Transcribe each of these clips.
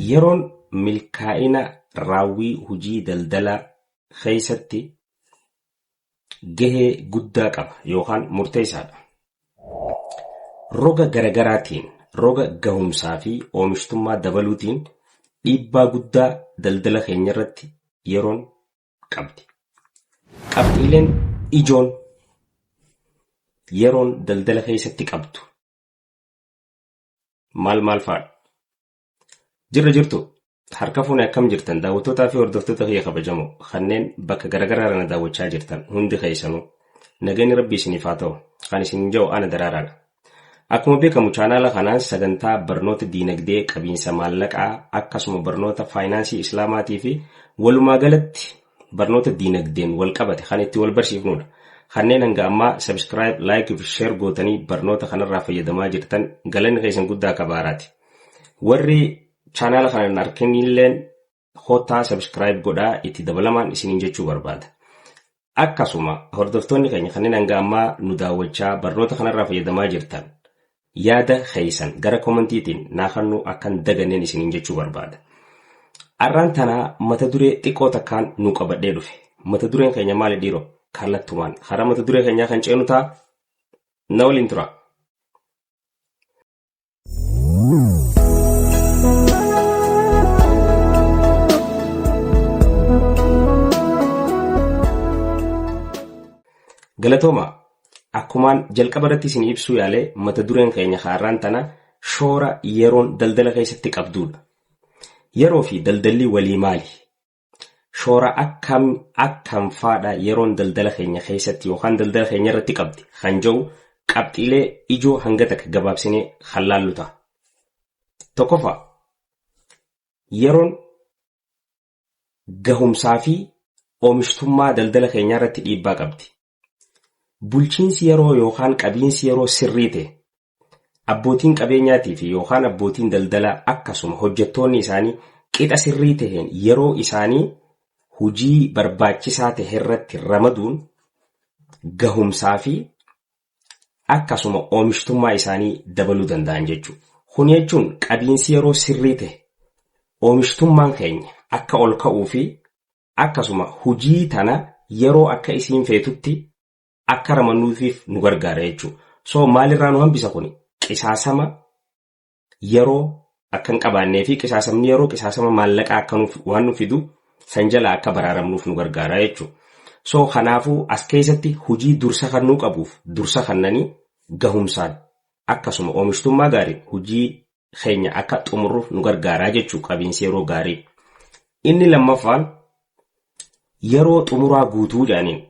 Yeroon milkaa'ina raawwii hojii daldalaa keessatti gahee guddaa qaba yookaan murteessaadha. Roga garagaraatiin roga gahumsaa fi oomishtummaa dabaluutiin dhiibbaa guddaa daldala keenya irratti yeroon qabdi. Qabxiileen ijoon yeroon daldala keessatti qabdu maal maal fa'aadha? Jirra jirtu harka fuune akkam jirtan daawwattootaa fi hordoftoota kiyya kabajamoo kanneen bakka garagaraa irra na daawwachaa jirtan hundi keessanuu nageenyi rabbii isiniif haa ta'u kan isin jiru ana daraaraadha. Akkuma beekamu chaanaala kanaan sagantaa barnoota diinagdee qabiinsa maallaqaa akkasuma barnoota faayinaansii islaamaatii fi walumaa galatti barnoota diinagdeen wal qabate kan itti wal barsiifnudha. Kanneen hanga ammaa subscribe, like fi share gootanii barnoota kanarraa fayyadamaa jirtan galanni keessan guddaa kabaaraati. Warri chaanaala kana hin arginilleen kottaa subscribe godhaa itti dabalamaan isiniin jechuu barbaada. Akkasuma hordoftoonni keenya kanneen hanga ammaa nu daawwachaa barnoota kanarraa fayyadamaa jirtan yaada keessan gara komantiitiin naafannuu akkan daganneen isiniin jechuu barbaada. Arraan tanaa mata duree xiqqoo takkaan nu qabadhee dhufe. Mata dureen keenya maali dhiiroo? Kallattumaan karaa mata duree keenyaa kan ceenu ta'a. Na waliin tura. Galatooma akkumaan jalqaba irratti isin ibsuu yaale mata dureen keenya haaraan tana shoora yeroon daldala keessatti qabdudha. Yeroo fi daldalli walii maali? Shoora akkam akkam faadha yeroon daldala keenya keessatti yookaan daldala keenya irratti qabdi kan jedhu qabxiilee ijoo hanga takka gabaabsinee kan laallu ta'a. Tokkoffaa yeroon gahumsaa fi oomishtummaa daldala keenyaa irratti dhiibbaa qabdi. Bulchiinsi yeroo yookaan qabiinsi yeroo sirrii ta'e abbootiin qabeenyaatii fi yookaan abbootiin daldalaa akkasuma hojjettoonni isaanii qixa sirrii ta'een yeroo isaanii hojii barbaachisaa ta'e irratti ramaduun gahumsaa fi akkasuma oomishtummaa isaanii dabaluu danda'an jechuudha. Kun jechuun qabiinsi yeroo sirrii ta'e oomishtummaan keenya akka ol ka'uu fi akkasuma hojii tana yeroo akka isiin feetutti akka ramannuufiif nu gargaara jechuudha. So maalirraa nu hambisa kuni? Qisaasama yeroo akka hin qabaannee fi qisaasamni yeroo qisaasama maallaqaa akka nuuf waan nu fidu san jalaa akka baraaramnuuf nu gargaara jechuudha. So kanaafuu as keessatti hojii dursa kannuu qabuuf dursa kannanii gahumsaan akkasuma oomishtummaa gaariin hojii keenya akka xumurruuf nu gargaaraa jechuudha qabiinsi yeroo gaarii. Inni lammaffaan yeroo xumuraa guutuu jedhaniin.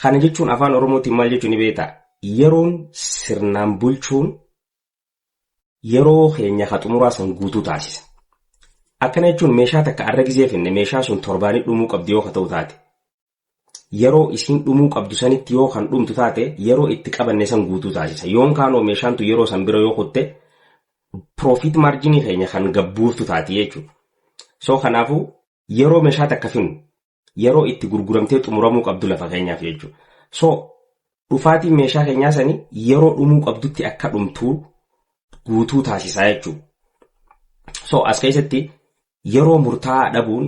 Kana jechuun afaan Oromootiin maal jechuun ni beektaa? Yeroon sirnaan bulchuun yeroo keenya ka xumuraa san guutuu taasisa. Akkana jechuun meeshaa takka arra gizee finne meeshaa sun torbaanii dhumuu qabdi yoo ka ta'u taate. Yeroo isiin dhumuu qabdu sanitti yoo kan dhumtu taate yeroo itti qabanne san guutuu taasisa. Yoon kaanoo meeshaan tun yeroo san bira yoo kutte profit marginii keenya kan gabbuuftu taati jechuudha. So kanaafuu yeroo meeshaa takka finnu yeroo itti gurguramtee xumuramuu qabdu lafa keenyaaf jechuudha. So dhufaatiin meeshaa keenyaa sanii yeroo dhumuu qabdutti akka dhumtuu guutuu taasisaa jechuudha. So as keessatti yeroo murtaa'aa dhabuun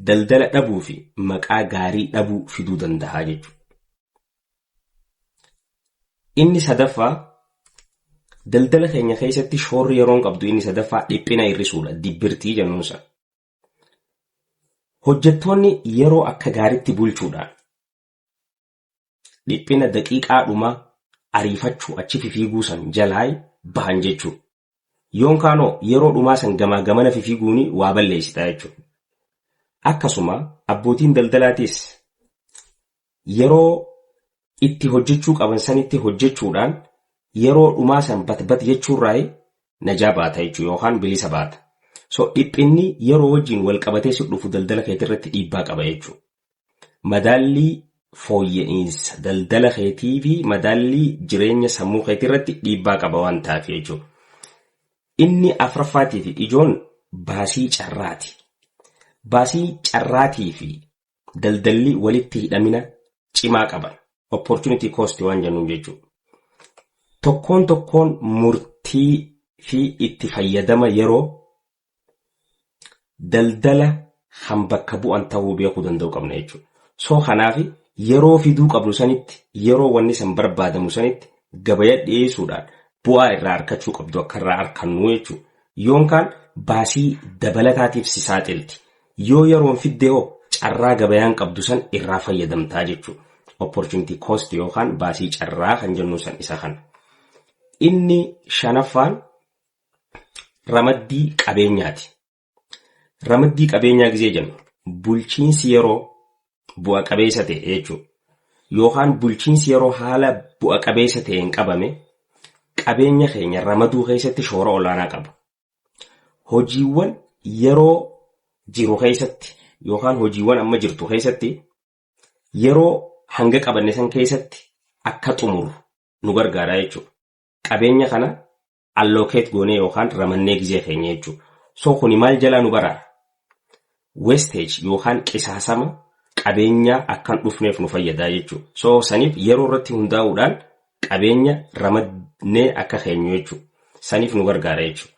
daldala dhabuu fi maqaa gaarii dhabuu fiduu danda'a jechuudha. Inni sadaffaa daldala keenya keessatti shoorri yeroon qabdu inni sadaffaa dhiphina hir'isuudha. Dibbirtii jennuun sana. Hojjettoonni yeroo akka gaariitti bulchuudhaan dhiphina daqiiqaa dhumaa ariifachuu achi fifiiguu san jalaa bahan jechuudha. Yoon kaanoo yeroo dhumaa san gamaa gamana fifiiguuni waa balleessita jechuudha. Akkasuma abbootiin daldalaatis yeroo itti hojjechuu qaban sanitti hojjechuudhaan yeroo dhumaa san batbat jechuurraa najaa baata jechuudha yookaan bilisa baata. So dhiphinni yeroo wajjin wal qabatee si dhufu daldala keetii irratti dhiibbaa qaba jechuudha. Madaallii fooyya'insa daldala keetii fi madaallii jireenya sammuu keetii irratti dhiibbaa qaba waan ta'eef jechuudha. Inni afuraffaatii fi ijoon baasii carraati. Baasii carraatii fi daldalli walitti hidhamina cimaa qaban. Opportunity cost waan jennuun jechuudha. Tokkoon tokkoon murtii fi itti fayyadama yeroo daldala kan bakka bu'an ta'uu beekuu danda'u qabna jechuudha. So kanaaf yeroo fiduu qabnu sanitti, yeroo wanni san barbaadamu sanitti gabaya dhiyeessuudhaan bu'aa irraa argachuu qabdu akka irraa argannu jechuudha. Yookaan baasii dabalataatiif si saaxilti. Yoo yeroon fidde hoo, carraa gabayaan qabdu san irraa fayyadamtaa jechuudha. Opportunity cost yookaan baasii carraa kan jennu san isa kana. Inni shanaffaan ramaddii qabeenyaati. Ramaddii qabeenyaa gisee jennu, bulchiinsi yeroo bu'a qabeessa ta'e jechuudha. Yookaan bulchiinsi yeroo haala bu'a qabeessa ta'een qabame qabeenya keenya ramaduu keessatti shoora olaanaa qaba. Hojiiwwan yeroo jiru keessatti yookaan hojiiwwan amma jirtu keessatti yeroo hanga qabanne san keessatti akka xumuru nu gargaara jechuudha. Qabeenya kana allocate goonee yookaan ramannee gizee keenya jechuudha. So kuni maal jalaa nu baraara? Wastage yookaan qisaasama qabeenyaa akkan dhufneef nu fayyadaa jechuudha. So saniif yeroo irratti hundaa'uudhaan qabeenya ramadnee akka keenyu jechuudha. Saniif nu gargaara jechuudha.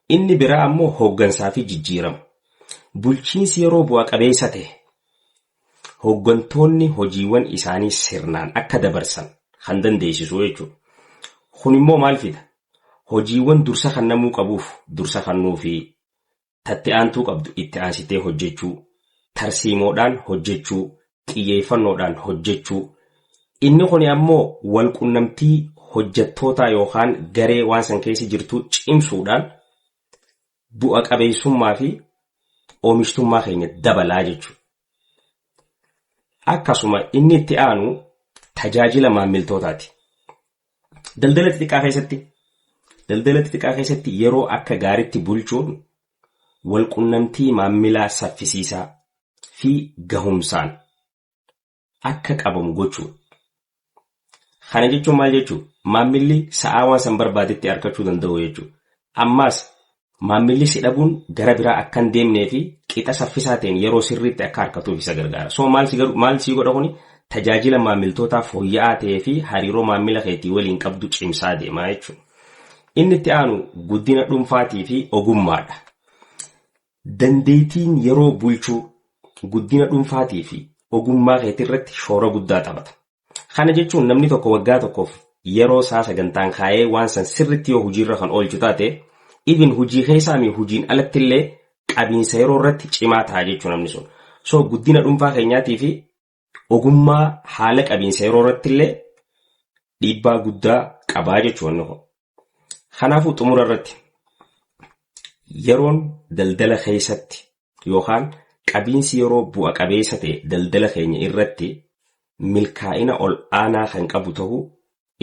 Inni biraa ammoo hooggansaa fi jijjiirama. Bulchiinsi yeroo bu'a qabeessa ta'e hooggantoonni hojiiwwan isaanii sirnaan akka dabarsan kan dandeessisu jechuudha. Kun immoo maal fida? Hojiiwwan dursa kennamuu qabuuf dursa kennuu fi tatti aantuu qabdu itti aansitee hojjechuu, tarsiimoodhaan hojjechuu, xiyyeeffannoodhaan hojjechuu. Inni kun ammoo walqunnamtii hojjettootaa yookaan garee waan san keessa jirtu cimsuudhaan bu'a qabeessummaa fi oomishtummaa keenya dabalaa jechuudha. Akkasuma inni itti aanu tajaajila maammiltootaati. Daldala xixiqqaa keessatti yeroo akka gaariitti bulchuun walqunnamtii maammilaa saffisiisaa fi gahumsaan akka qabamu gochuudha. Kana jechuun maal jechuudha? Maammilli sa'aa waan san barbaadetti argachuu danda'u jechuudha. Ammaas maammilli si dhabuun gara biraa akka hin deemnee fi qixa saffisaa ta'een yeroo sirriitti akka argatuuf isa gargaara. So maal si godha kuni? Tajaajila maammiltootaa fooyya'aa ta'ee fi hariiroo maammila keetii waliin qabdu cimsaa deemaa jechuudha. Inni itti aanu guddina dhuunfaatii fi ogummaadha. Dandeettiin yeroo bulchuu guddina dhuunfaatii fi ogummaa keetii irratti shoora guddaa taphata. Kana jechuun namni tokko waggaa tokkoof yeroo isaa sagantaan kaayee waan san sirriitti yoo hojiirra kan oolchu taate, even hojii keessaa fi hojiin alatti illee qabiinsa yeroo irratti cimaa ta'a jechuudha namni sun. So guddina dhuunfaa keenyaatii fi ogummaa haala qabiinsa yeroo irratti illee dhiibbaa guddaa qabaa jechuudha inni kun. Kanaafuu xumura irratti yeroon daldala keessatti yookaan qabiinsi yeroo bu'a qabeessa ta'e daldala keenya irratti milkaa'ina ol aanaa kan qabu ta'uu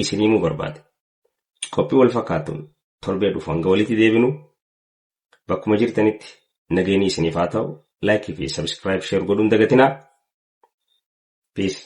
isinii himuu barbaade. Qophii wal fakkaatuun torbee dhufu hanga walitti deebinu, bakkuma jirtanitti nageenyi isiniif haa ta'u. Like fi subscribe, share godhuun dagatinaa. Peace.